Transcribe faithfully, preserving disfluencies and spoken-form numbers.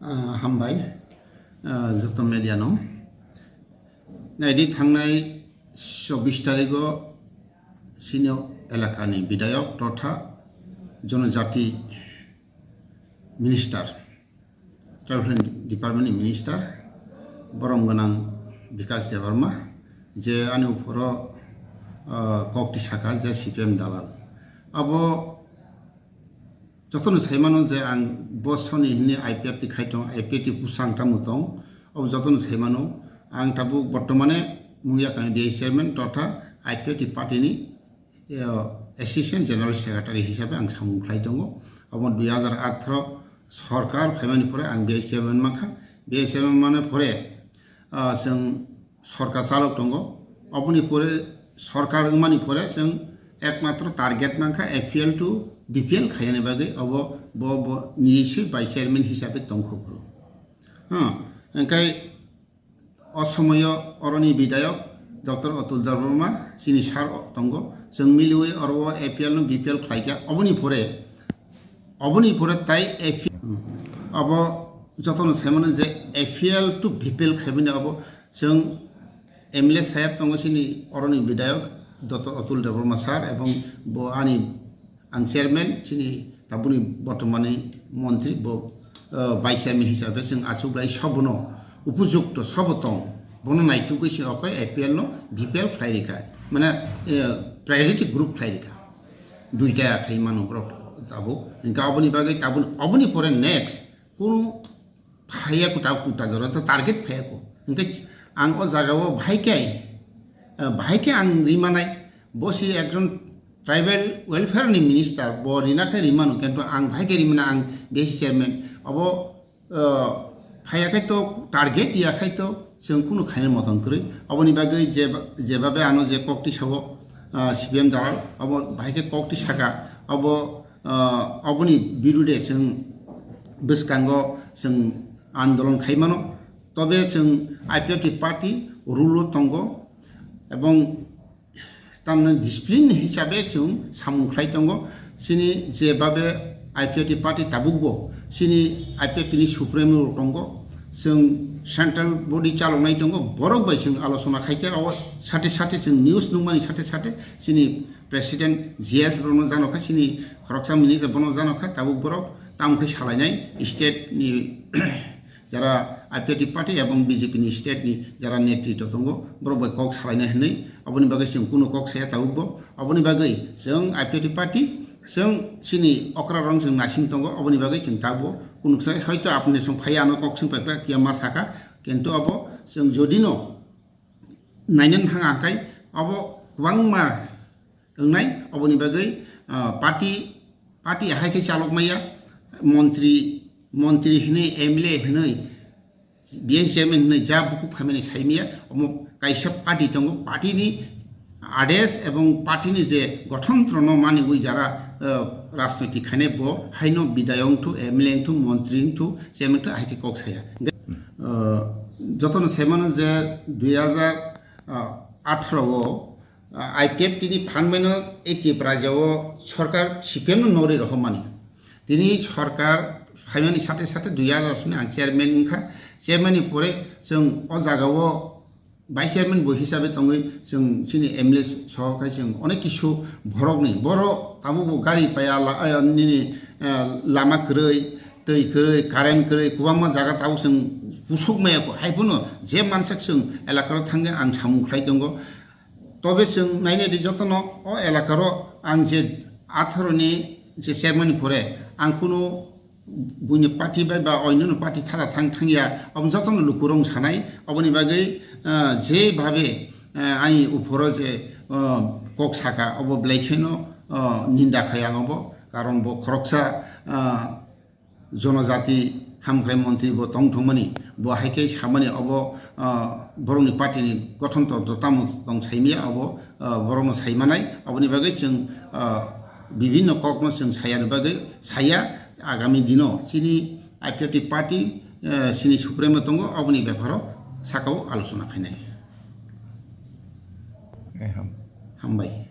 Ah, hambai, ah, joto media no. Naidi thangnai chobbish tarigo sini elakani bidayok totha jonojati minister, tribal department ni minister, borom gwnang Bikash Debbarma, je ani uphoro, ah, kok tisaka je C P M dalal. Abo jotono saimano je ang bo soni hini I P F T khai tong, I P F T pusa ang tamo tong, abo jotono saimano. Ang tabuk bortomane mungya kami B I chairman totha I P F T party ni, eh, assistant general secretary hisabe ang samung khlai tongo. Abo dui hajar atharo sorkar phaimani pore ang B I chairman mankha. B I chairman mane pore, ah, chwng sorkar chalok tongo. Oboni pore sorkar wngmani pore chwng ekmatro target mankha A P L to B P L khainani bagwi obo bo, bo niji se vice chairman hisabe tongkho phuru. Hmm, engkai o somoyo oroni bidayok Doctor Atul Debbarma chini sir tongo. Chwng miliwi oro A P L no B P L khlaikha. Oboni pore Oboni pore tai A P L, abo jotono saimano je A P L to B P L khaibani abo chwng M L A saheb tongo chini oroni bidayok Doctor Atul Debbarma sir ebong bo ani ang chairman chini tabuni bortomani montri bo, uh, vice chairman hisabe chwng achuklai sobono upojukto sobo tong bono naitugwi se okoi A P L no B P L khlai rikha mane, uh, priority group khlai rikha. Duita khai mano borok tabuk. Hingke aboni bagwi tabuk, aboni pore next kunu phaiya ko tabuk kuta jora ta target phaiya ko. Hingke ang o jaga o bhai khe, eh, bhai khe ang rimanai, bo si ekjon tribal welfare ni minister, bo rina khe rimano, kintu ang bhai khe rimana, ang B C chairman. Abo uh, phaiya khai to target ya khai to chwng kunu khainani motom kwrwi. Aboni bagwi je, jebabe ano je kok tisao, uh, C P M dalal abo bahai khe kok tisaka abo, uh, aboni birude chwng bwskango chwng andolon khai mano. Tobe chwng I P F T party rule o tongo ebong tamni discipline hisabe chwng samung khlai tongo. Chini je babe I P F T party tabukbo chini I P F T ni supremo rok tongo, chwng central body chaloknai tongo, borok bai chwng alochona khaikhe o sate sate chwng news nukmani sate sate chini president G S rokno janokha, chini khoroksa minister bono janokha, tabuk borok tamo khe salainai state ni jara I P F T party ebong B J P ni state ni jara netritw tongo, borok bai kok salaina hinwi, aboni bagwi chwng kunu kok saya tabukbo. Aboni bagwi chwng I P F T party, chwng chini okra rong chwng nasing tongo, aboni bagwi chwng tabukbo kunu sai hoito apni song phai ano kok swng pai pai ya ma saka, kintu abo chwng jodi no nainani thang akai abo kwbangma wngnai, aboni bagwi, ah, party, party ahai khe chalok maya, montri, montri hinwi, M L A hinwi, B N C chairman hinwi ja bukhuk phaimani saimaya, omo kaisa party tongo, party ni ades ebong party ni je gothontrono maniwi jara, ah, rajnoitik khainai bo haino bidayok wngthu, M L A wngthu, montri wngthu, chairman wngthu, ahai khe kok saya. Ah, jotono saimano je dui hajar atharo o, ah, I P F T ni phan baino ei Tripura rajya o sorkar C P M no norwi rohormani. Tini sorkar phaimani sate sate dui hajar soni ang chairman wngkha. Chairman ni pore chwng o jaga o vice chairman bo hisabe tongwi chwng chini M L A sohor khai chwng onek kisu borok ni borok tabuk bo gari paya la, ah, nini, ah, lama kwrwi, twi kwrwi, current kwrwi, kwbangma jaga tabuk chwng pusuk maya ko. Hai phano je mansak chwng elakaro thangwi ang samung khlai tongo. Tobe chwng nainai di jotono o elakaro ang je atharo ni je chairman ni pore ang kunu buini party bai ba oinoni party thara thang thangya, abo jotono lukurok sanai. Aboni bagwi, ah, je babe, ah, ani uphoro je, ah, kok saka, obo belai kheno, ah, ninda khai ang obo, karon bo khoroksa, ah, jonojati hamkrai montri bo tong thwngmani, bo hai khe samani obo, ah, borokni party ni gothon totro tamo tong saimaya obo, ah, borokno saimanai. Aboni bagwi chwng, ah, bibinno kokno chwng sayani bagwi saya, agami dino chini I P F T party, ah, chini supremo tongo, aboni bepharo sakao alochona khainai. Eh, ham. Hambai.